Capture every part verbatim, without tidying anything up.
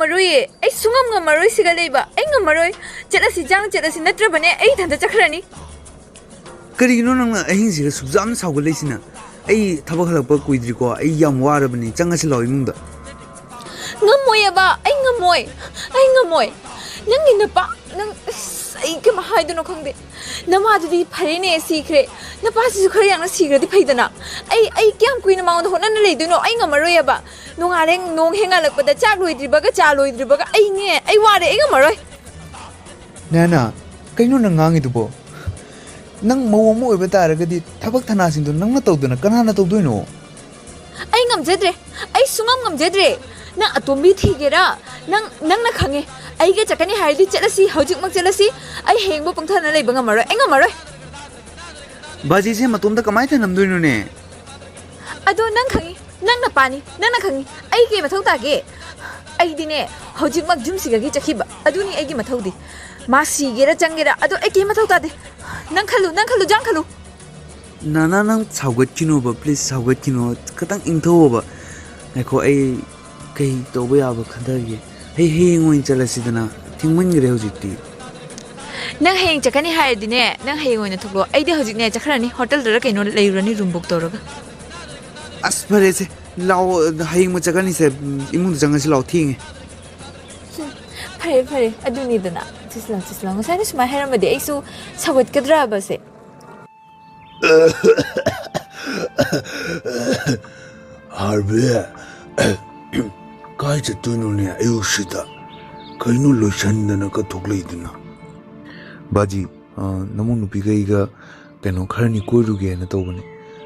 ꯉꯝꯃꯔꯣꯏꯌꯦ, ꯑꯩ ꯁꯨꯡꯉꯝ ꯉꯝꯃꯔꯣꯏ ꯁꯤꯒ ꯂꯩꯕ, ꯑꯩ ꯉꯝꯃꯔꯣꯏ꯫ ꯆꯠꯂꯁꯤ, ꯖꯥꯡ, ꯆꯠꯂꯁꯤ, ꯅꯠꯇ꯭ꯔꯕꯅꯦ ꯑꯩ ꯏꯊꯟꯇ ꯆꯠꯈ꯭ꯔꯅꯤ꯫ ꯀꯔꯤꯒꯤꯅꯣ ꯅꯪꯅ ꯑꯍꯤꯡꯁꯤꯗ ꯁꯨꯛ ꯌꯥꯝꯅ ꯁꯥꯎꯒꯠꯂꯛꯏꯁꯤꯅ? ꯑꯩ ꯊꯕꯛ ꯍꯜꯂꯛꯄ ꯀꯨꯏꯗ꯭ꯔꯤꯀꯣ, ꯑꯩ ꯌꯥꯝ ꯋꯥꯔꯕꯅꯤ, ꯆꯪꯉꯁꯤ ꯂꯥꯛꯑꯣ ꯏꯃꯨꯡꯗ꯫ ꯉꯝꯃꯣꯏꯑꯕ, ꯑꯩ ꯉꯝꯃꯣꯏ, ꯑꯩ ꯉꯝꯃꯣꯏ꯫ ꯅꯪꯒꯤ ꯅꯨꯄꯥ, ꯅꯪ, ꯑꯁ, ꯑꯩ ꯀꯩꯝ ꯍꯥꯏꯗꯣꯏꯅꯣ ꯈꯪꯗꯦ꯫ ꯅꯃꯥꯗꯨꯗꯤ ꯐꯔꯦꯅꯦ, ꯁꯤꯈ꯭ꯔꯦ꯫ ꯅꯄꯥꯁꯤꯁꯨ ꯈꯔ ꯌꯥꯡꯅ ꯁꯤꯈ꯭ꯔꯗꯤ ꯐꯩꯗꯅ꯫ ꯑꯩ, ꯑꯩ ꯀꯌꯥꯝ ꯀꯨꯏꯅ ꯃꯉꯣꯟꯗ ꯍꯣꯠꯅꯅ ꯂꯩꯗꯣꯏꯅꯣ? ꯑꯩ ꯉꯝꯃꯔꯣꯏꯑꯕ꯫ ꯅꯣꯡꯉꯥꯜꯂꯦ, ꯅꯣꯡ ꯍꯦꯛ ꯉꯥꯜꯂꯛꯄꯗ ꯆꯥꯛ ꯂꯣꯏꯗ꯭ꯔꯤꯕꯒ ꯆꯥ ꯂꯣꯏꯗ꯭ꯔꯤꯕꯒ ꯑꯩꯅꯦ, ꯑꯩ ꯋꯥꯔꯦ, ꯑꯩ ꯉꯝꯃꯔꯣꯏ꯫ ꯅꯥꯅꯥ, ꯀꯩꯅꯣ ꯅꯪ ꯉꯥꯡꯉꯤꯗꯨꯕꯣ? ꯅꯪ ꯃꯧ ꯑꯃ ꯑꯣꯏꯕ ꯇꯥꯔꯒꯗꯤ ꯊꯕꯛ ꯊꯅꯥꯁꯤꯡꯗꯣ ꯅꯪꯅ ꯇꯧꯗꯅ ꯀꯅꯥꯅ ꯇꯧꯗꯣꯏꯅꯣ? ꯑꯩ ꯉꯝꯖꯗ꯭ꯔꯦ, ꯑꯩ ꯁꯨꯡꯉꯝ ꯉꯝꯖꯗ꯭ꯔꯦ꯫ ꯅꯪ ꯑꯇꯣꯝꯕꯤ ꯊꯤꯒꯦꯔꯥ? ꯅꯪ, ꯅꯪꯅ ꯈꯪꯉꯦ꯫ ꯑꯩꯒ ꯆꯠꯀꯅꯤ ꯍꯥꯏꯔꯗꯤ ꯆꯠꯂꯁꯤ, ꯍꯧꯖꯤꯛꯃꯛ ꯆꯠꯂꯁꯤ꯫ ꯑꯩ ꯍꯌꯦꯡꯕꯨ ꯄꯪꯊꯅ ꯂꯩꯕ ꯉꯝꯃꯔꯣꯏ, ꯑꯩ ꯉꯝꯃꯔꯣꯏ꯫ ꯕꯥꯖꯤꯁꯦ ꯃꯇꯣꯝꯇ ꯀꯃꯥꯏꯅ ꯊꯅꯝꯗꯣꯏꯅꯣꯅꯦ? ꯑꯗꯣ ꯅꯪ ꯈꯪꯉꯤ, ꯅꯪ ꯅꯄꯥꯅꯤ, ꯅꯪꯅ ꯈꯪꯉꯤ꯫ ꯑꯩ ꯀꯩ ꯃꯊꯧ ꯇꯥꯒꯦ? ꯑꯩꯗꯤꯅꯦ, ꯍꯧꯖꯤꯛꯃꯛ ꯌꯨꯝꯁꯤꯗꯒꯤ ꯆꯠꯈꯤꯕ ꯑꯗꯨꯅꯤ ꯑꯩꯒꯤ ꯃꯊꯧꯗꯤ꯫ ꯃꯥ ꯁꯤꯒꯦꯔꯥ ꯆꯪꯒꯦꯔꯥ, ꯑꯗꯣ ꯑꯩ ꯀꯩ ꯃꯊꯧ ꯇꯥꯗꯦ꯫ ꯅꯪ ꯈꯜꯂꯨ, ꯅꯪ ꯈꯜꯂꯨ, ꯖꯥꯡ ꯈꯜꯂꯨ꯫ ꯅꯥꯅꯥ, ꯅꯪ ꯁꯥꯎꯒꯠꯈꯤꯅꯣꯕ, please, ꯁꯥꯎꯒꯠꯈꯤꯅꯣ꯫ ꯈꯤꯇꯪ ꯏꯪꯊꯧꯑꯣꯕ꯫ ꯉꯥꯏꯈꯣ, ꯑꯩ ꯀꯩ ꯇꯧꯕ ꯌꯥꯕ ꯈꯟꯊꯒꯦ꯫ ꯑꯩ ꯍꯌꯦꯡ ꯑꯣꯏꯅ ꯆꯠꯂꯁꯤꯗꯅ, ꯊꯦꯡꯃꯟꯈ꯭ꯔꯦ ꯍꯧꯖꯤꯛꯇꯤ꯫ ꯅꯪ ꯍꯌꯦꯡ ꯆꯠꯀꯅꯤ ꯍꯥꯏꯔꯗꯤꯅꯦ, ꯅꯪ ꯍꯌꯦꯡ ꯑꯣꯏꯅ ꯊꯣꯛꯂꯛꯑꯣ꯫ ꯑꯩꯗꯤ ꯍꯧꯖꯤꯛꯅꯦ ꯆꯠꯈ꯭ꯔꯅꯤ, ꯍꯣꯇꯦꯜꯗꯔ ꯀꯩꯅꯣ ꯂꯩꯔꯨꯔꯅꯤ, ꯔꯨꯝ ꯕꯨꯛ ꯇꯧꯔꯒ꯫ ꯑꯁ, ꯐꯔꯦꯁꯦ, ꯂꯥꯛꯑꯣ, ꯍꯌꯦꯡꯃꯛ ꯆꯠꯀꯅꯤꯁꯦ꯫ ꯏꯃꯨꯡꯗ ꯆꯪꯉꯁꯤ ꯂꯥꯛꯑꯣ, ꯊꯦꯡꯉꯦ꯫ ꯍꯨꯝ, ꯐꯔꯦ, ꯐꯔꯦ, ꯑꯗꯨꯅꯤꯗꯅ꯫ ꯆꯠꯁꯤ ꯂꯥꯛꯑꯣ, ꯆꯠꯁꯤ ꯂꯥꯛꯑꯣ꯫ ꯉꯁꯥꯏꯅ ꯁꯨꯃꯥꯏꯅ ꯍꯥꯏꯔꯝꯃꯗꯤ ꯑꯩꯁꯨ ꯁꯧꯒꯠꯀꯗ꯭ꯔꯕꯁꯦ꯫ ꯍꯥꯔꯕꯤ, ꯀꯥꯏ ꯆꯠꯇꯣꯏꯅꯣꯅꯦ ꯑꯌꯨꯛꯁꯤꯗ? ꯀꯩꯅꯣ ꯂꯣꯏꯁꯟꯗꯅ ꯀꯠꯊꯣꯛ ꯂꯩꯗꯨꯅ? ꯕꯥꯖꯤ, ꯑ, ꯅꯃꯧ ꯅꯨꯄꯤꯒ ꯑꯩꯒ ꯀꯩꯅꯣ ꯈꯔꯅꯤ ꯀꯣꯏꯔꯨꯒꯦꯅ ꯇꯧꯕꯅꯦ꯫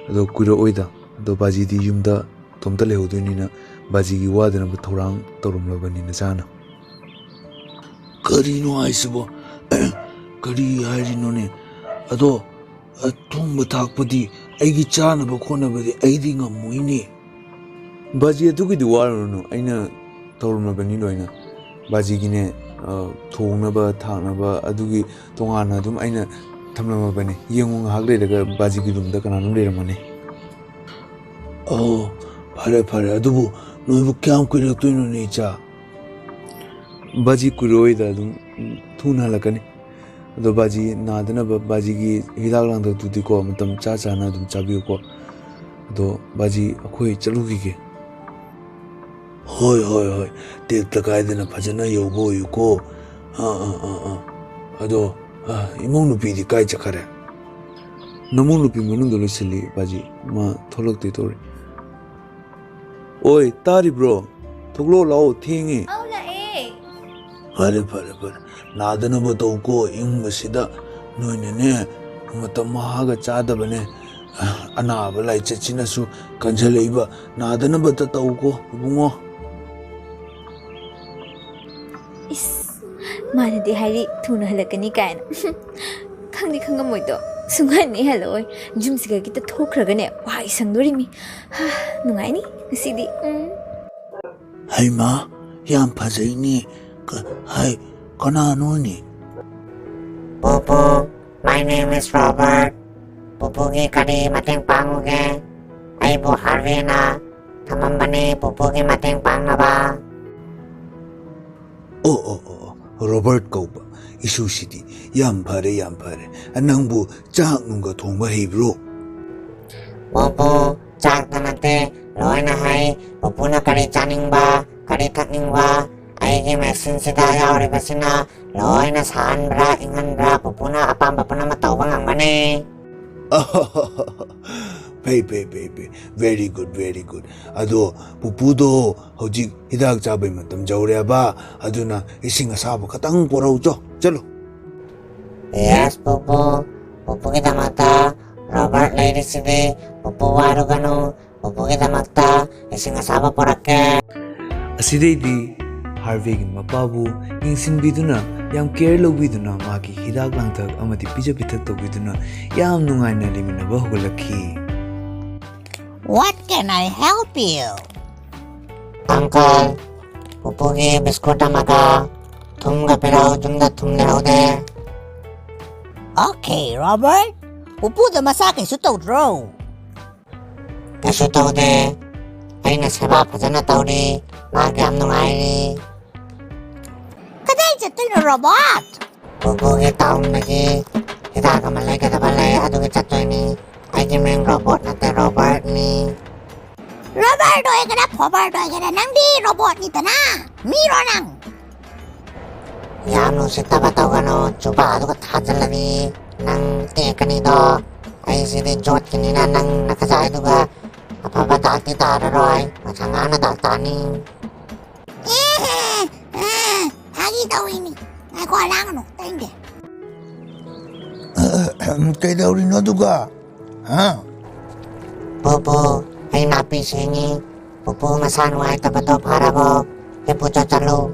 ꯑꯗꯣ ꯀꯨꯏꯔꯛꯑꯣꯏꯗ꯫ ꯑꯗꯣ ꯕꯥꯖꯤꯗꯤ ꯌꯨꯝꯗ ꯏꯇꯣꯝꯇ ꯂꯩꯍꯧꯗꯣꯏꯅꯤꯅ ꯕꯥꯖꯤꯒꯤ ꯋꯥꯗꯅꯕ ꯊꯧꯔꯥꯡ ꯇꯧꯔꯝꯂꯕꯅꯤ ꯅꯆꯥꯅ꯫ ꯀꯔꯤꯅꯣ ꯍꯥꯏꯁꯤꯕꯣ? ꯀꯔꯤ ꯍꯥꯏꯔꯤꯅꯣꯅꯦ? ꯑꯗꯣ, ꯑ, ꯊꯣꯡꯕ ꯊꯥꯛꯄꯗꯤ, ꯑꯩꯒꯤ ꯆꯥꯅꯕ ꯈꯣꯠꯅꯕꯗꯤ ꯑꯩꯗꯤ ꯉꯝꯃꯣꯏꯅꯦ꯫ ꯕꯥꯖꯤ, ꯑꯗꯨꯒꯤꯗꯤ ꯋꯥꯔꯨꯔꯅꯨ, ꯑꯩꯅ ꯇꯧꯔꯝꯃꯕꯅꯤ ꯂꯣꯏꯅ꯫ ꯕꯥꯖꯤꯒꯤꯅꯦ, ꯑ, ꯊꯣꯡꯅꯕ ꯊꯥꯛꯅꯕ ꯑꯗꯨꯒꯤ ꯇꯣꯉꯥꯟꯅ ꯑꯗꯨꯝ ꯑꯩꯅ ꯊꯝꯂꯝꯃꯕꯅꯤ꯫ ꯌꯦꯡꯉꯨ, ꯉꯥꯏꯍꯥꯛ ꯂꯩꯔꯒ ꯕꯥꯖꯤꯒꯤ ꯔꯨꯝꯗ ꯀꯅꯥꯅꯣꯝ ꯂꯩꯔꯝꯃꯅꯤ꯫ ꯑꯣ, ꯐꯔꯦ, ꯐꯔꯦ꯫ ꯑꯗꯨꯕꯨ ꯅꯣꯏꯕꯨ ꯀꯌꯥꯝ ꯀꯨꯏꯔꯛꯇꯣꯏꯅꯣꯅꯦ, ꯏꯆꯥ? ꯕꯥꯖꯤ ꯀꯨꯏꯔꯣꯏꯗ ꯑꯗꯨꯝ ꯊꯨꯅ ꯍꯜꯂꯛꯀꯅꯤ꯫ ꯑꯗꯣ ꯕꯥꯖꯤ ꯅꯥꯗꯅꯕ ꯕꯥꯖꯤꯒꯤ ꯍꯤꯗꯥꯛ ꯂꯥꯡꯊꯛꯇꯨꯗꯤꯀꯣ ꯃꯇꯝ ꯆꯥ ꯆꯥꯅ ꯑꯗꯨꯝ ꯆꯥꯕꯤꯌꯨꯀꯣ꯫ ꯑꯗꯣ ꯕꯥꯖꯤ ꯑꯩꯈꯣꯏ ꯆꯠꯂꯨꯈꯤꯒꯦ꯫ ꯍꯣꯏ ꯍꯣꯏ ꯍꯣꯏ, ꯇꯦꯛꯇ ꯀꯥꯏꯗꯅ ꯐꯖꯅ ꯌꯧꯕ ꯑꯣꯏꯌꯨꯀꯣ꯫ ꯑꯥ ꯑꯥ ꯑꯥ ꯑꯥ꯫ ꯑꯗꯣ ꯑꯥ, ꯏꯃꯧ ꯅꯨꯄꯤꯗꯤ ꯀꯥꯏ ꯆꯠꯈꯔꯦ? ꯅꯃꯧ ꯅꯨꯄꯤ ꯃꯅꯨꯡꯗ ꯂꯣꯏꯁꯤꯜꯂꯤ ꯕꯥꯖꯤ, ꯃꯥ ꯊꯣꯛꯂꯛꯇꯦ ꯇꯧꯔꯤ꯫ ꯑꯣꯏ, ꯇꯥꯔꯤꯕ꯭ꯔꯣ? ꯊꯣꯛꯂꯛꯑꯣ ꯂꯥꯛꯑꯣ, ꯊꯦꯡꯉꯦ꯫ ꯑꯧ, ꯂꯥꯛꯑꯦ꯫ ꯐꯔꯦ ꯐꯔꯦ ꯐꯔꯦ, ꯅꯥꯗꯅꯕ ꯇꯧꯀꯣ꯫ ꯏꯪꯕꯁꯤꯗ ꯅꯣꯏꯅꯅꯦ ꯃꯇꯝ ꯃꯍꯥꯒ ꯆꯥꯗꯕꯅꯦ꯫ ꯑꯅꯥꯕ ꯂꯥꯏꯆꯠꯁꯤꯅꯁꯨ ꯀꯟꯁꯤꯜꯂꯛꯏꯕ, ꯅꯥꯗꯅꯕꯇ ꯇꯧꯀꯣ ꯏꯕꯨꯡꯉꯣ꯫ ꯏꯁ, ꯃꯥꯅꯗꯤ ꯍꯥꯏꯔꯤ ꯊꯨꯅ ꯍꯜꯂꯛꯀꯅꯤ ꯀꯥꯏꯅ꯫ ꯈꯪꯗꯤ ꯈꯪꯉꯝꯃꯣꯏꯗꯣ꯫ ꯁꯨꯡꯍꯟ ꯍꯦꯛ ꯍꯜꯂꯛꯑꯣꯏ꯫ ꯌꯨꯝꯁꯤꯒ ꯈꯤꯇ ꯊꯣꯛꯈ꯭ꯔꯒꯅꯦ ꯋꯥꯏ ꯁꯪꯗꯣꯔꯤꯃꯤ꯫ ꯍꯥ, ꯅꯨꯡꯉꯥꯏꯅꯤ ꯉꯁꯤꯗꯤ꯫ ꯎꯝ꯫ ꯍꯩꯃꯥ, ꯌꯥꯝ ꯐꯖꯩꯅꯦ꯫ ꯀ-, ꯍꯥꯏ, ꯀꯅꯥꯅꯣꯅꯦ? ꯄꯨꯄꯨ, my name is Robert. ꯄꯨꯄꯨꯒꯤ ꯀꯔꯤ ꯃꯇꯦꯡ ꯄꯥꯡꯉꯨꯒꯦ? ꯑꯩꯕꯨ ꯍꯥꯔꯚꯦꯅ ꯊꯝꯃꯝꯕꯅꯤ ꯄꯨꯄꯨꯒꯤ ꯃꯇꯦꯡ ꯄꯥꯡꯅꯕ꯫ ꯑꯣ, ꯑꯣ, ꯑꯣ, ꯑꯣ, ꯔꯣꯕꯔꯠ ꯀꯧꯕ ꯏꯁꯨꯁꯤꯗꯤ꯫ ꯌꯥꯝ ꯐꯔꯦ, ꯌꯥꯝ ꯐꯔꯦ꯫ ꯅꯪꯕꯨ ꯆꯥꯛ ꯅꯨꯡꯒ ꯊꯣꯡꯕ ꯍꯩꯕ꯭ꯔꯣ? ꯄꯨꯄꯨ, ꯆꯥꯛꯇ ꯅꯠꯇꯦ, ꯂꯣꯏꯅ ꯍꯩ꯫ ꯄꯨꯄꯨꯅ ꯀꯔꯤ ꯆꯥꯅꯤꯡꯕ, ꯀꯔꯤ ꯊꯛꯅꯤꯡꯕ, ꯑꯩꯒꯤ ꯃꯦꯁꯤꯟꯁꯤꯗ ꯌꯥꯎꯔꯤꯕꯁꯤꯅ ꯂꯣꯏꯅ ꯁꯥꯍꯟꯕ꯭ꯔꯥ, ꯏꯪꯍꯟꯕ꯭ꯔꯥ, ꯄꯨꯄꯨꯅ ꯑꯄꯥꯝꯕ ꯄꯨꯝꯅꯃꯛ ꯇꯧꯕ ꯉꯝꯒꯅꯤ꯫ ꯐꯩ, ꯐꯩ, ꯐꯩ, ꯐꯩ꯫ Very good, very good. ꯑꯗꯣ ꯄꯨꯄꯨꯗꯣ ꯍꯧꯖꯤꯛ ꯍꯤꯗꯥꯛ ꯆꯥꯕꯩ ꯃꯇꯝ ꯌꯧꯔꯦꯕ, ꯑꯗꯨꯅ ꯏꯁꯤꯡ ꯑꯁꯥꯕ ꯈꯇꯪ ꯄꯣꯔꯧꯆꯣ, ꯆꯠꯂꯣ꯫ Yes, ꯄꯨꯄꯨ꯫ ꯄꯨꯄꯨꯒꯤꯗꯃꯛꯇ ꯔꯣꯕꯔꯠ ꯂꯩꯔꯤꯁꯤꯗꯤ꯫ ꯄꯨꯄꯨ ꯋꯥꯔꯨꯒꯅꯨ, ꯄꯨꯄꯨꯒꯤꯗꯃꯛꯇ ꯏꯁꯤꯡ ꯑꯁꯥꯕ ꯄꯨꯔꯛꯀꯦ꯫ ꯑꯁꯤꯗꯩꯗꯤ ꯍꯥꯔꯚꯦꯒꯤ ꯃꯄꯥꯕꯨ ꯌꯦꯡꯁꯤꯟꯕꯤꯗꯨꯅ, ꯌꯥꯝ care ꯂꯧꯕꯤꯗꯨꯅ, ꯃꯥꯒꯤ ꯍꯤꯗꯥꯛ ꯂꯥꯡꯊꯛ ꯑꯃꯗꯤ ꯄꯤꯖ ꯄꯤꯊꯛ ꯇꯧꯕꯤꯗꯨꯅ ꯌꯥꯝ ꯅꯨꯡꯉꯥꯏꯅ ꯂꯩꯃꯤꯟꯅꯕ ꯍꯧꯒꯠꯂꯛꯈꯤ꯫ What can I help you? Uncle, ꯄꯨꯄꯨꯒꯤ ꯕꯤꯁꯀꯨꯠ ꯑꯃꯒ ꯊꯨꯝꯒ ꯄꯤꯔꯛꯑꯣ, ꯌꯨꯝꯗ ꯊꯨꯝ ꯂꯩꯍꯧꯗꯦ꯫ Okay, Robert. ꯄꯨꯄꯨꯗ ꯃꯁꯥ ꯀꯩꯁꯨ ꯇꯧꯗ꯭ꯔꯣ? ꯀꯩꯁꯨ ꯇꯧꯗꯦ꯫ ꯑꯩꯅ ꯁꯦꯕꯥ ꯐꯖꯅ ꯇꯧꯔꯤ꯫ ꯃꯍꯥꯛ ꯌꯥꯝ ꯅꯨꯡꯉꯥꯏꯔꯤ꯫ ꯆꯠꯇꯣꯏꯅꯣ, ꯔꯣꯕꯣꯠ? ꯄꯨꯄꯨꯒꯤ ꯇꯥꯎꯟꯗꯒꯤ ꯍꯤꯗꯥꯛ ꯑꯃ ꯂꯩꯒꯗꯕ ꯂꯩ, ꯑꯗꯨꯒꯤ ꯆꯠꯇꯣꯏꯅꯤ꯫ ꯑꯩꯒꯤ ꯃꯤꯡ ꯔꯣꯕꯣꯠ ꯅꯠꯇꯦ, ꯔꯣꯕꯥꯔꯠꯅꯤ꯫ ꯔꯣꯕꯥꯔꯠ ꯑꯣꯏꯒꯦꯔꯥ ꯐꯣꯕꯥꯔꯠ ꯑꯣꯏꯒꯦꯔꯥ, ꯅꯪꯗꯤ ꯔꯣꯕꯣꯠꯅꯤꯗꯅ꯫ ꯃꯤꯔꯣ ꯅꯪ? ꯌꯥꯝ ꯎꯁꯤꯠꯇꯕ ꯇꯧꯒꯅꯨ, ꯆꯨꯕꯥꯗꯨꯒ ꯊꯥꯖꯤꯜꯂꯗꯤ ꯅꯪ ꯇꯦꯛꯀꯅꯤꯗꯣ꯫ ꯑꯩꯁꯤꯗꯤ ꯖꯣꯠꯀꯤꯅꯤꯅ ꯅꯪ ꯅꯈꯖꯥꯏꯗꯨꯒ ꯑꯐꯕ ꯗꯥꯛꯇꯤ ꯇꯥꯔꯔꯣꯏ, ꯃꯁꯥ ꯉꯥꯡꯅ ꯗꯥꯛ ꯇꯥꯅꯤ꯫ ꯑꯦ, ꯑꯦ, ꯐꯥꯒꯤ ꯇꯧꯔꯤꯅꯤ꯫ ꯉꯥꯏꯈꯣ, ꯂꯥꯡꯒꯅꯨ, ꯇꯥꯅꯤꯡꯗꯦ꯫ ꯀꯩꯗꯧꯔꯤꯅꯣ ꯑꯗꯨꯒ? ꯍꯥ? ꯄꯨꯄꯨ, ꯑꯩ ꯅꯥꯄꯤ ꯁꯦꯡꯉꯤ꯫ ꯄꯨꯄꯨ ꯃꯁꯥ ꯅꯨꯡꯉꯥꯏꯇꯕꯗꯣ ꯐꯔꯕꯣ? ꯍꯤꯞꯄꯨ ꯆꯠꯂꯨ꯫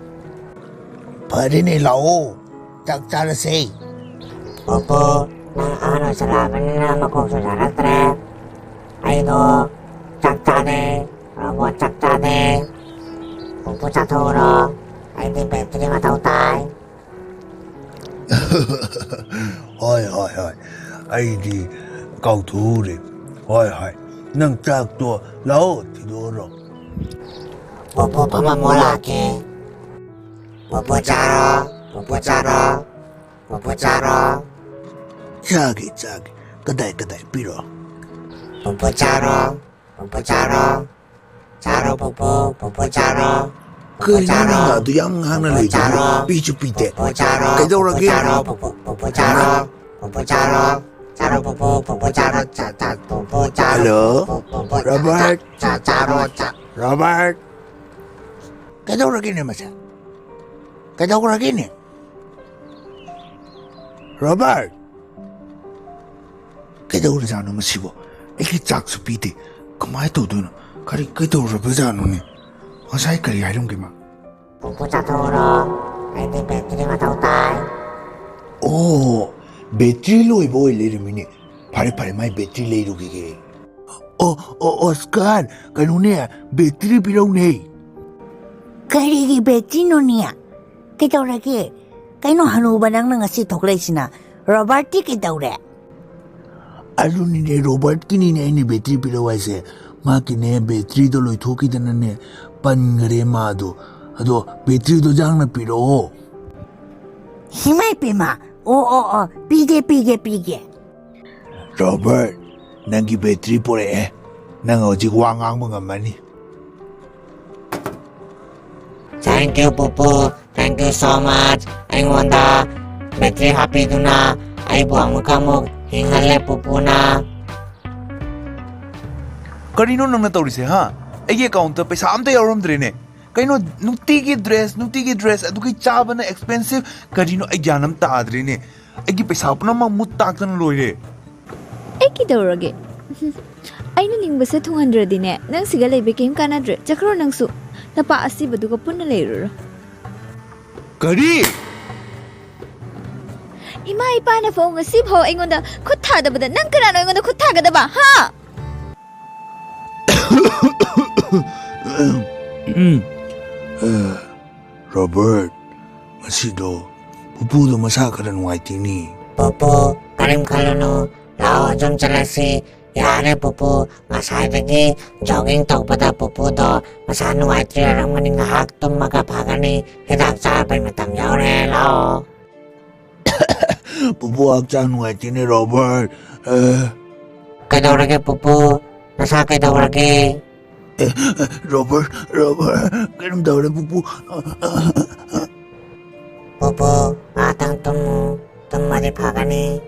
ꯐꯔꯦꯅꯦ, ꯂꯥꯛꯑꯣ, ꯆꯥꯛ ꯆꯥꯔꯁꯦ꯫ ꯄꯨꯄꯨ, ꯅꯪ ꯑꯍꯟ ꯑꯣꯏꯁꯜꯂꯛꯑꯕꯅꯤꯅ ꯃꯀꯣꯛꯁꯨ ꯌꯥꯔꯛꯇ꯭ꯔꯦ꯫ ꯑꯩꯗꯣ ꯆꯥꯛ ꯆꯥꯗꯦ, ꯔꯣꯕꯣꯠ ꯆꯥꯛ ꯆꯥꯗꯦ꯫ ꯄꯨꯄꯨ ꯆꯥꯊꯣꯛꯎꯔꯣ, ꯑꯩꯗꯤ ꯕꯦꯇ꯭ꯔꯤ ꯃꯊꯧ ꯇꯥꯏ꯫ ꯍꯣꯏ, ꯍꯣꯏ, ꯍꯣꯏ, ꯑꯩꯗꯤ ꯀꯥꯎꯊꯣꯛꯎꯔꯦ꯫ ꯍꯣꯏ, ꯍꯣꯏ, ꯅꯪ ꯆꯥꯛꯇꯣ ꯂꯥꯛꯑꯣ ꯊꯤꯗꯣꯛꯎꯔꯣ꯫ ꯄꯨꯄꯨ ꯐꯝꯃꯝꯃꯣ, ꯂꯥꯛꯀꯦ꯫ ꯄꯨꯄꯨ ꯆꯥꯔꯣ, ꯄꯨꯄꯨ ꯆꯥꯔꯣ, ꯄꯨꯄꯨ ꯆꯥꯔꯣ꯫ ꯆꯥꯒꯦ, ꯆꯥꯒꯦ꯫ ꯀꯗꯥꯏ, ꯀꯗꯥꯏ ꯄꯤꯔꯣ? ꯄꯨꯄꯨ ꯆꯥꯔꯣ, ꯄꯨꯄꯨ ꯆꯥꯔꯣ꯫ ꯆꯥꯔꯣ ꯄꯨꯄꯨ, ꯄꯨꯄꯨ ꯆꯥꯔꯣ꯫ ꯄꯨꯄꯨ ꯀꯩꯅꯣ ꯆꯥꯔꯣ꯫ ꯅꯪ ꯑꯗꯨ ꯌꯥꯝ ꯉꯥꯡꯅ ꯄꯨꯄꯨ ꯂꯩꯗꯨꯕꯨ? ꯆꯥꯔꯣ꯫ ꯄꯤꯁꯨ ꯄꯤꯗꯦ꯫ ꯄꯨꯄꯨ ꯆꯥꯔꯣ, ꯀꯩꯗꯧꯔꯒꯦ? ꯄꯨꯄꯨ ꯆꯥꯔꯣ, ꯄꯨꯄꯨ, ꯄꯨꯄꯨ ꯆꯥꯔꯣ꯫ ꯄꯨꯄꯨ ꯆꯥꯔꯣ꯫ ꯆꯥꯔꯣ ꯄꯨꯄꯨ, ꯄꯨꯄꯨ ꯆꯥꯔꯣ, ꯆꯥ, ꯆꯥ, ꯄꯨꯄꯨ ꯆꯥꯔꯣ꯫ ꯍꯜꯂꯣ? ꯄꯨꯄꯨ, ꯄꯨꯄꯨ, ꯔꯣꯕꯥꯔꯠ? ꯆꯥ, ꯆꯥꯔꯣ, ꯆꯥ꯫ ꯔꯣꯕꯥꯔꯠ? ꯀꯩꯗꯧꯔꯒꯦꯅꯦ ꯃꯁꯦ? ꯀꯩꯗꯧꯔꯒꯦꯅꯦ? ꯔꯣꯕꯥꯔꯠ? ꯀꯩꯗꯧꯔꯖꯥꯠꯅꯣ ꯃꯁꯤꯕꯣ? ꯑꯩꯒꯤ ꯆꯥꯛꯁꯨ ꯄꯤꯗꯦ꯫ ꯀꯃꯥꯏꯅ ꯇꯧꯗꯣꯏꯅꯣ? ꯀꯔꯤ, ꯀꯩꯗꯧꯔꯕꯖꯥꯠꯅꯣꯅꯦ? ꯉꯁꯥꯏ ꯀꯔꯤ ꯍꯥꯏꯔꯝꯒꯦ ꯃꯥ? ꯄꯨꯄꯨ ꯆꯥꯊꯣꯛꯎꯔꯣ꯫ ꯑꯩꯗꯤ ꯕꯦꯇ꯭ꯔꯤ ꯃꯊꯧ ꯇꯥꯏ꯫ ꯑꯣ, ꯕꯦꯇ꯭ꯔꯤ ꯂꯣꯏꯕ ꯑꯣꯏ ꯂꯩꯔꯝꯃꯤꯅꯦ꯫ ꯐꯔꯦ, ꯐꯔꯦ, ꯃꯥꯏ ꯕꯦꯇ꯭ꯔꯤ ꯂꯩꯔꯨꯈꯤꯒꯦ꯫ ꯑꯣ, ꯑꯣ, ꯑꯣꯁꯀꯥꯔ, ꯀꯩꯅꯣꯅꯦ, ꯕꯦꯇ꯭ꯔꯤ ꯄꯤꯔꯧꯅꯦ꯫ ꯀꯔꯤꯒꯤ ꯕꯦꯇ꯭ꯔꯤꯅꯣꯅꯦ? ꯀꯩꯗꯧꯔꯒꯦ? ꯀꯩꯅꯣ ꯍꯅꯨꯕ ꯅꯪꯅ ꯉꯁꯤ ꯊꯣꯛꯂꯛꯏꯁꯤꯅ? ꯔꯣꯕꯥꯔꯠꯇꯤ ꯀꯩꯗꯧꯔꯦ? ꯑꯗꯨꯅꯤꯅꯦ, ꯔꯣꯕꯥꯔꯠꯀꯤꯅꯤꯅꯦ ꯑꯩꯅ ꯕꯦꯇ꯭ꯔꯤ ꯄꯤꯔꯛꯑꯣ ꯍꯥꯏꯁꯦ꯫ ꯃꯥꯒꯤꯅꯦ, ꯕꯦꯇ꯭ꯔꯤꯗꯣ ꯂꯣꯏꯊꯣꯛꯈꯤꯗꯅꯅꯦ, ꯄꯟꯈꯔꯦ ꯃꯥꯗꯣ꯫ ꯑꯗꯣ ꯕꯦꯇ꯭ꯔꯤꯗꯣ ꯌꯥꯡꯅ ꯄꯤꯔꯛꯑꯣ꯫ ꯏꯃꯥꯏ ꯄꯦꯝꯃ, ꯑꯣ ꯑꯣ ꯑꯣ, ꯄꯤꯒꯦ ꯄꯤꯒꯦ ꯄꯤꯒꯦ꯫ ꯔꯣꯕꯔꯠ, ꯅꯪꯒꯤ ꯕꯦꯇ꯭ꯔꯤ ꯄꯨꯔꯛꯑꯦ꯫ ꯅꯪ ꯍꯧꯖꯤꯛ ꯋꯥ ꯉꯥꯡꯕ ꯉꯝꯃꯅꯤ꯫ Thank you, ꯄꯨꯄꯨ꯫ Thank you so much꯫ ꯑꯩꯉꯣꯟꯗ ꯕꯦꯇ꯭ꯔꯤ ꯍꯥꯞꯄꯤꯗꯨꯅ ꯑꯩꯕꯨ ꯑꯃꯨꯛꯀ ꯑꯃꯨꯛ ꯍꯤꯡꯍꯜꯂꯦ, ꯄꯨꯄꯨꯅ꯫ ꯀꯔꯤꯅꯣ ꯅꯪꯅ ꯇꯧꯔꯤꯁꯦ, ꯍꯥ? ꯑꯩꯒꯤ ꯑꯦꯀꯥꯎꯟꯇ ꯄꯩꯁꯥ ꯑꯝꯇ ꯌꯥꯎꯔꯝꯗ꯭ꯔꯦꯅꯦ꯫ ꯀꯩꯅꯣ, ꯅꯨꯡꯇꯤꯒꯤ ꯗ꯭ꯔꯦꯁ, ꯅꯨꯡꯇꯤꯒꯤ ꯗ꯭ꯔꯦꯁ, ꯑꯗꯨꯒꯤ ꯆꯥꯕꯅ ꯑꯦꯛꯁꯄꯦꯟꯁꯤꯞ꯫ ꯀꯔꯤꯅꯣ, ꯑꯩ ꯒ꯭ꯌꯥꯟ ꯑꯃ ꯇꯥꯗ꯭ꯔꯦꯅꯦ꯫ ꯑꯩꯒꯤ ꯄꯩꯁꯥ ꯄꯨꯝꯅꯃꯛ ꯃꯨꯠ ꯇꯥꯛꯇꯅ ꯂꯣꯏꯔꯦ꯫ ꯑꯩ ꯀꯩꯗꯧꯔꯒꯦ? ꯑꯩꯅ ꯅꯤꯡꯕꯁꯦ ꯊꯨꯡꯍꯟꯗ꯭ꯔꯗꯤꯅꯦ, ꯅꯪ ꯁꯤꯒ ꯂꯩꯕ ꯀꯩꯝ ꯀꯥꯟꯅꯗ꯭ꯔꯦ꯫ ꯆꯠꯈ꯭ꯔꯣ ꯅꯪꯁꯨ꯫ ꯅꯄꯥ ꯑꯁꯤꯕꯗꯨꯒ ꯄꯨꯟꯅ ꯂꯩꯔꯨꯔꯣ꯫ ꯀꯔꯤ? ꯏꯃꯥ ꯏꯄꯥꯅ ꯐꯥꯎ ꯉꯁꯤ ꯐꯥꯎ ꯑꯩꯉꯣꯟꯗ ꯈꯨꯠ ꯊꯥꯗꯕꯗ ꯅꯪ ꯀꯅꯥꯅꯣ ꯑꯩꯉꯣꯟꯗ ꯈꯨꯠ ꯊꯥꯒꯗꯕ, ꯍꯥ? ꯎꯝ꯫ ꯑ, ꯔꯣꯕꯔꯠ, ꯉꯁꯤꯗꯣ ꯄꯨꯄꯨꯗꯣ ꯃꯁꯥ ꯈꯔ ꯅꯨꯡꯉꯥꯏꯇꯦꯅꯦ꯫ ꯄꯨꯄꯨ, ꯀꯔꯤꯝ ꯈꯜꯂꯨꯅꯨ꯫ ꯂꯥꯛꯑꯣ, ꯌꯨꯝ ꯆꯠꯂꯁꯤ꯫ ꯌꯥꯔꯦ, ꯄꯨꯄꯨ꯫ ꯉꯁꯥꯏꯗꯒꯤ ꯖꯣꯒꯤꯡ ꯇꯧꯕꯗ ꯄꯨꯄꯨꯗꯣ ꯃꯁꯥ ꯅꯨꯡꯉꯥꯏꯇ꯭ꯔꯦ ꯑꯣꯏꯔꯝꯒꯅꯤ꯫ ꯉꯥꯏꯍꯥꯛ ꯇꯨꯝꯃꯒ ꯐꯒꯅꯤ꯫ ꯍꯤꯗꯥꯛ ꯆꯥꯕꯩ ꯃꯇꯝ ꯌꯧꯔꯦ꯫ ꯂꯥꯛꯑꯣ꯫ ꯄꯨꯄꯨ ꯍꯛꯆꯥꯡ ꯅꯨꯡꯉꯥꯏꯇꯦꯅꯦ, ꯔꯣꯕꯔꯠ꯫ ꯑ, ꯀꯩꯗꯧꯔꯒꯦ, ꯄꯨꯄꯨ? ꯅꯁꯥ ꯀꯩꯗꯧꯔꯒꯦ? ꯑꯦ, ꯑꯦ, ꯔꯣꯕꯔꯠ, ꯔꯣꯕꯔꯠ, ꯀꯩꯅꯣꯝ ꯇꯧꯔꯦ, ꯄꯨꯄꯨ꯫ ꯄꯨꯄꯨ, ꯉꯥꯛꯇꯪ ꯇꯨꯝꯃꯨ, ꯇꯨꯝꯃꯗꯤ ꯐꯒꯅꯤ꯫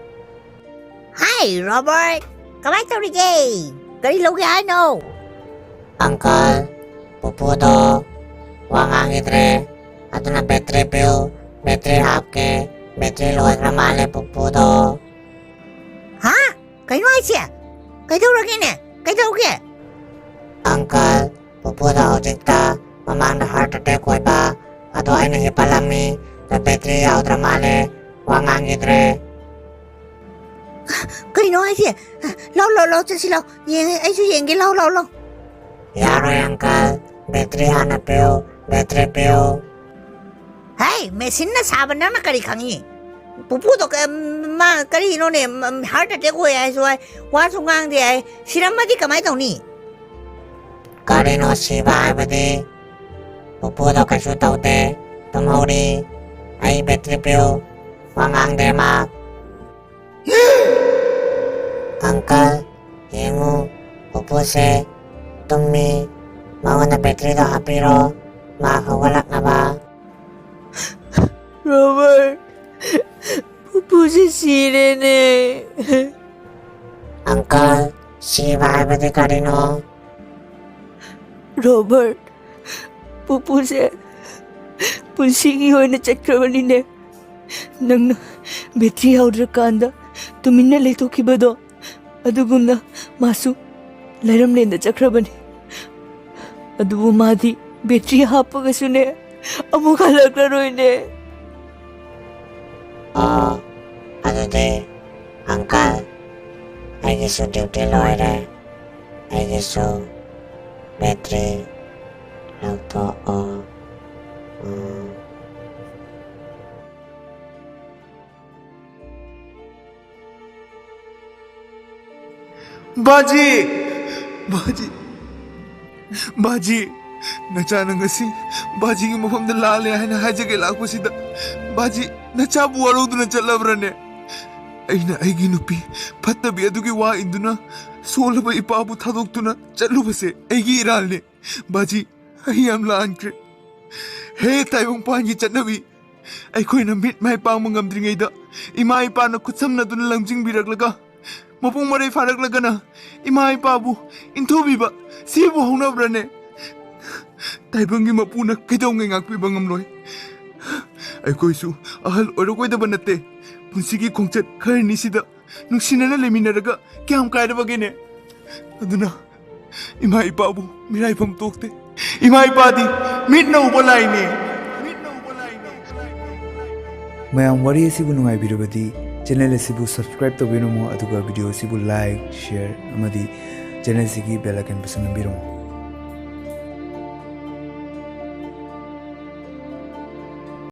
ꯍꯥꯏ, ꯔꯣꯕꯔꯠ, ꯀꯃꯥꯏ ꯇꯧꯔꯤꯒꯦ? ꯀꯔꯤ ꯂꯧꯒꯦ ꯍꯥꯏꯅꯣ? ꯑꯪꯀꯜ, ꯄꯨꯄꯨꯗꯣ ꯋꯥ ꯉꯥꯡꯈꯤꯗ꯭ꯔꯦ, ꯑꯗꯨꯅ ꯕꯦꯇ꯭ꯔꯤ ꯄꯤꯌꯨ, ꯕꯦꯇ꯭ꯔꯤ ꯍꯥꯞꯀꯦ, ꯕꯦꯇ꯭ꯔꯤ ꯂꯣꯏꯈ꯭ꯔ ꯃꯥꯜꯂꯦ ꯄꯨꯄꯨꯗꯣ꯫ ꯍꯥ? ꯀꯩꯅꯣ ꯍꯥꯏꯁꯦ? ꯀꯩꯗꯧꯔꯒꯦꯅꯦ? ꯀꯩꯗꯧꯒꯦ? ꯑꯪꯀꯜ, ꯄꯨꯄꯨꯗ ꯍꯧꯖꯤꯛꯇ ꯃꯃꯥꯡꯗ ꯍꯥꯔꯠ ꯑꯦꯇꯦꯛ ꯑꯣꯏꯕ, ꯑꯗꯣ ꯑꯩꯅ ꯍꯤꯞꯄꯜꯂꯝꯃꯤ, ꯑꯗꯣ ꯕꯦꯇ꯭ꯔꯤ ꯌꯥꯎꯗ꯭ꯔ ꯃꯥꯜꯂꯦ, ꯋꯥ ꯉꯥꯡꯈꯤꯗ꯭ꯔꯦ꯫ ꯀꯩꯅꯣ ꯍꯥꯏꯁꯦ? ꯂꯥꯎ, ꯂꯥꯎ, ꯂꯥꯎ, ꯆꯠꯁꯤ ꯂꯥꯎ, ꯌꯦꯡꯉꯦ, ꯑꯩꯁꯨ ꯌꯦꯡꯒꯦ, ꯂꯥꯎ, ꯂꯥꯎ, ꯂꯥꯎ꯫ ꯌꯥꯔꯣꯏ ꯑꯪꯀꯜ, ꯕꯦꯇ꯭ꯔꯤ ꯍꯥꯟꯅ ꯄꯤꯌꯨ, ꯕꯦꯇ꯭ꯔꯤ ꯄꯤꯌꯨ꯫ ꯍꯩ, ꯃꯦꯁꯤꯟꯅ ꯁꯥꯕ ꯅꯪꯅ ꯀꯔꯤ ꯈꯪꯉꯤ? ꯄꯨꯄꯨꯗꯣ ꯀ-, ꯃꯥ ꯀꯔꯤꯅꯣꯅꯦ, ꯃ-, ꯍꯥꯔꯠ ꯑꯦꯇꯦꯛ ꯑꯣꯏ ꯍꯥꯏꯁꯨ ꯍꯥꯏ, ꯋꯥꯁꯨ ꯉꯥꯡꯗꯦ ꯍꯥꯏ, ꯁꯤꯔꯝꯃꯗꯤ ꯀꯃꯥꯏ ꯇꯧꯅꯤ? ꯀꯔꯤꯅꯣ ꯁꯤꯕ ꯍꯥꯏꯕꯗꯤ? ꯄꯨꯄꯨꯗꯣ ꯀꯩꯁꯨ ꯇꯧꯗꯦ, ꯇꯨꯝꯍꯧꯔꯤ꯫ ꯑꯩ ꯕꯦꯇ꯭ꯔꯤ ꯄꯤꯌꯨ꯫ ꯋꯥ ꯉꯥꯡꯗꯦ ꯃꯥ꯫ ꯑꯪꯀꯜ, ꯌꯦꯡꯉꯨ, ꯄꯨꯄꯨꯁꯦ ꯇꯨꯝꯃꯤ꯫ ꯃꯉꯣꯟꯗ ꯕꯦꯇ꯭ꯔꯤꯗꯣ ꯍꯥꯞꯄꯤꯔꯣ, ꯃꯥ ꯍꯧꯒꯠꯂꯛꯅꯕ꯫ ꯔꯣꯕꯔꯠ, ꯄꯨꯄꯨꯁꯦ ꯁꯤꯔꯦꯅꯦ꯫ ꯑꯪꯀꯜ, ꯁꯤꯕ ꯍꯥꯏꯕꯗꯤ ꯀꯔꯤꯅꯣ? ꯔꯣꯕꯔꯠ, ꯄꯨꯄꯨꯁꯦ ꯄꯨꯟꯁꯤꯒꯤ ꯑꯣꯏꯅ ꯆꯠꯈ꯭ꯔꯕꯅꯤꯅꯦ꯫ ꯅꯪꯅ ꯕꯦꯇ꯭ꯔꯤ ꯌꯥꯎꯗ꯭ꯔꯀꯥꯟꯗ ꯇꯨꯃꯤꯟꯅ ꯂꯩꯊꯣꯛꯈꯤꯕꯗꯣ, ꯑꯗꯨꯒꯨꯝꯅ ꯃꯥꯁꯨ ꯂꯩꯔꯝꯂꯦꯟꯗ ꯆꯠꯈ꯭ꯔꯕꯅꯤ꯫ ꯑꯗꯨꯕꯨ ꯃꯥꯗꯤ ꯕꯦꯇ꯭ꯔꯤ ꯍꯥꯞꯄꯒꯁꯨꯅꯦ, ꯑꯃꯨꯛ ꯍꯜꯂꯛꯂꯔꯣꯏꯅꯦ꯫ ꯑꯣ, ꯑꯗꯨꯗꯤ ꯑꯪꯀꯜ, ꯑꯩꯒꯤꯁꯨ ꯗ꯭ꯌꯨꯇꯤ ꯂꯣꯏꯔꯦ꯫ ꯑꯩꯒꯤꯁꯨ ꯕꯦꯇ꯭ꯔꯤ ꯂꯧꯊꯣꯛꯑꯣ꯫ ꯎꯝ꯫ ꯕꯥꯖꯤ! ꯕꯥꯖꯤ! ꯕꯥꯖꯤ! ꯅꯆꯥꯅ ꯉꯁꯤ ꯕꯥꯖꯤꯒꯤ ꯃꯐꯝꯗ ꯂꯥꯜꯂꯦ ꯍꯥꯏꯅ ꯍꯥꯏꯖꯒꯦ ꯂꯥꯛꯄꯁꯤꯗ, ꯕꯥꯖꯤ, ꯅꯆꯥꯕꯨ ꯋꯥꯔꯧꯗꯨꯅ ꯆꯠꯂꯕ꯭ꯔꯅꯦ? ꯑꯩꯅ ꯑꯩꯒꯤ ꯅꯨꯄꯤ ꯐꯠꯇꯕꯤ ꯑꯗꯨꯒꯤ ꯋꯥ ꯏꯟꯗꯨꯅ ꯁꯣꯜꯂꯕ ꯏꯄꯥꯕꯨ ꯊꯥꯗꯣꯛꯇꯨꯅ ꯆꯠꯂꯨꯕꯁꯦ ꯑꯩꯒꯤ ꯏꯔꯥꯜꯅꯦ꯫ ꯕꯥꯖꯤ, ꯑꯩ ꯌꯥꯝ ꯂꯥꯟꯈ꯭ꯔꯦ꯫ ꯍꯦ ꯇꯥꯏꯕꯪꯄꯥꯟꯒꯤ ꯆꯠꯅꯕꯤ, ꯑꯩꯈꯣꯏꯅ ꯃꯤꯠ ꯃꯥꯏ ꯄꯥꯡꯕ ꯉꯝꯗ꯭ꯔꯤꯉꯩꯗ ꯏꯃꯥ ꯏꯄꯥꯅ ꯈꯨꯠꯁꯝꯅꯗꯨꯅ ꯂꯝꯖꯤꯡꯕꯤꯔꯛꯂꯒ, ꯃꯄꯨꯡ ꯃꯔꯩ ꯐꯥꯔꯛꯂꯒꯅ ꯏꯃꯥ ꯏꯄꯥꯕꯨ ꯏꯟꯊꯨꯕꯤꯕ, ꯁꯤꯕꯨ ꯍꯧꯅꯕ꯭ꯔꯅꯦ? ꯇꯥꯏꯕꯪꯒꯤ ꯃꯄꯨꯅ ꯀꯩꯗꯧꯉꯩ ꯉꯥꯛꯄꯤꯕ ꯉꯝꯂꯣꯏ? ꯑꯩꯈꯣꯏꯁꯨ ꯑꯍꯜ ꯑꯣꯏꯔꯛꯑꯣꯏꯗꯕ ꯅꯠꯇꯦ꯫ ꯄꯨꯟꯁꯤꯒꯤ ꯈꯣꯡꯆꯠ ꯈꯔꯅꯤꯁꯤꯗ ꯅꯨꯡꯁꯤꯅꯅ ꯂꯩꯃꯤꯟꯅꯔꯒ ꯀꯌꯥꯝ ꯀꯥꯏꯔꯕꯒꯦꯅꯦ? ꯑꯗꯨꯅ ꯏꯃꯥ ꯏꯄꯥꯕꯨ ꯃꯤꯔꯥꯏꯐꯝ ꯇꯣꯛꯇꯦ꯫ ꯏꯃꯥ ꯏꯄꯥꯗꯤ ꯃꯤꯠꯅ ꯎꯕ ꯂꯥꯏꯅꯦ꯫ ꯃꯌꯥꯝ, ꯋꯥꯔꯤ ꯑꯁꯤꯕꯨ ꯅꯨꯡꯉꯥꯏꯕꯤꯔꯕꯗꯤ ꯆꯦꯅꯦꯜ ꯑꯁꯤꯕꯨ ꯁꯕꯁꯀ꯭ꯔꯥꯏꯕ ꯇꯧꯕꯤꯔꯝꯃꯣ, ꯑꯗꯨꯒ ꯚꯤꯗꯤꯑꯣ ꯑꯁꯤꯕꯨ ꯂꯥꯏꯛ, ꯁꯤꯌꯔ ꯑꯃꯗꯤ ꯆꯦꯅꯦꯜ ꯑꯁꯤꯒꯤ ꯕꯦꯜ ꯑꯥꯏꯀꯟꯕꯨꯁꯨ ꯅꯝꯕꯤꯔꯝꯃꯣ꯫